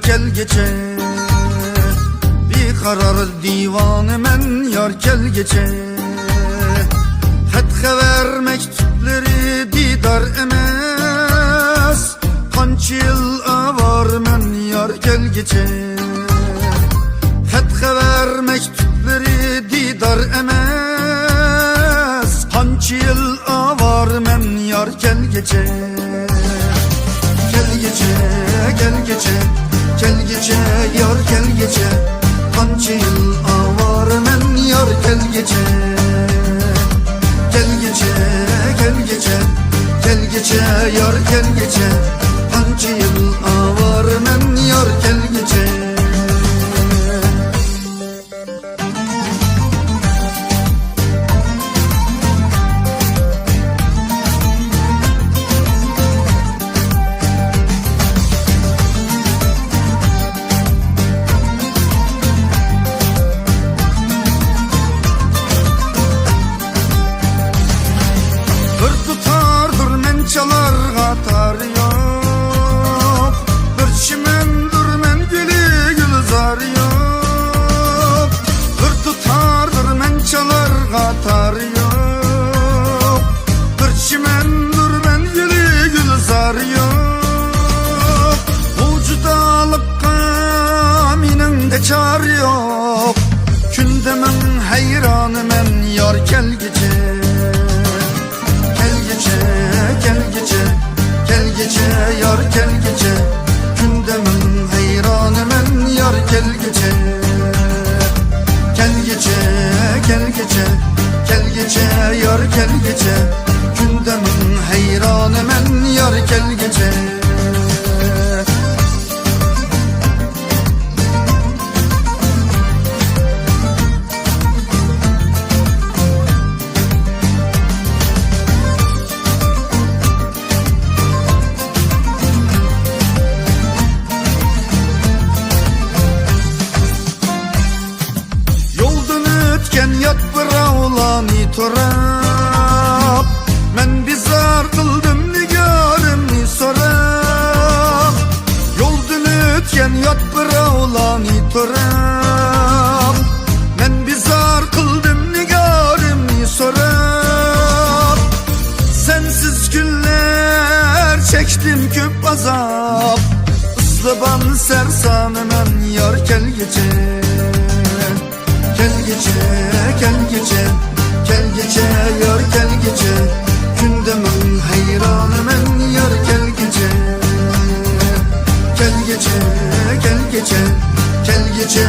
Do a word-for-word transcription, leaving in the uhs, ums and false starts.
كەلگۈچە، بىقارار دىۋانىمەن يار كەلگۈچە. خەت خەۋەر مەكتۇپلىرى دىدار ئەمەس، قانچە يىل ئاۋارىمەن يار كەلگۈچە. خەت خەۋەر مەكتۇپلىرى دىدار ئەمەس، قانچە يىل ئاۋارىمەن يار كەلگۈچە. كەلگۈچە، كەلگۈچە، كەلگۈچە، يار كەلگۈچە. قانچە يىل ئاۋارىمەن يار كەلگۈچە. كەلگۈچە، كەلگۈچە، كەلگۈچە، يار كەلگۈچە. قانچە يىل ئاۋارىمەن يار كەلگۈچە. بىر تۇتار دۇرمەن چالارغا تار يوق، بىر چىمەن دۇرمەن گۈلى گۈلزار يوق. بىر تۇتار دۇرمەن چالارغا تار يوق، بىر چىمەن دۇرمەن گۈلى گۈلزار يوق. بۇ جۇدالىققا مېنىڭدە چارە يوق، كۈندە مىڭ ھەيرانىمەن يار كەلگۈچە. كەلگۈچە، كەلگۈچە، كەلگۈچە، يار كەلگۈچە. كۈندە مىڭ ھەيرانىمەن يار كەلگۈچە. كەلگۈچە، كەلگۈچە، كەلگۈچە، يار كەلگۈچە. كۈندە مىڭ ھەيرانىمەن يار كەلگۈچە. يولدىن ئۆتكەن يات بىراۋلارنى توراپ، مەن بىزار قىلدىم نىگارىمنى سوراپ. يولدىن ئۆتكەن يات بىراۋلارنى توراپ، مەن بىزار قىلدىم نىگارىمنى سوراپ. سەنسىز كۈنلەر چەكتىم كۆپ ئازاب، ئىزلىۋان سەرسانىمەن يار كەلگۈچە. كەلگۈچە، كەلگۈچە، كەلگۈچە، يار كەلگۈچە. كۈندە مىڭ ھەيرانىمەن يار كەلگۈچە. كەلگۈچە، كەلگۈچە، كەلگۈچە،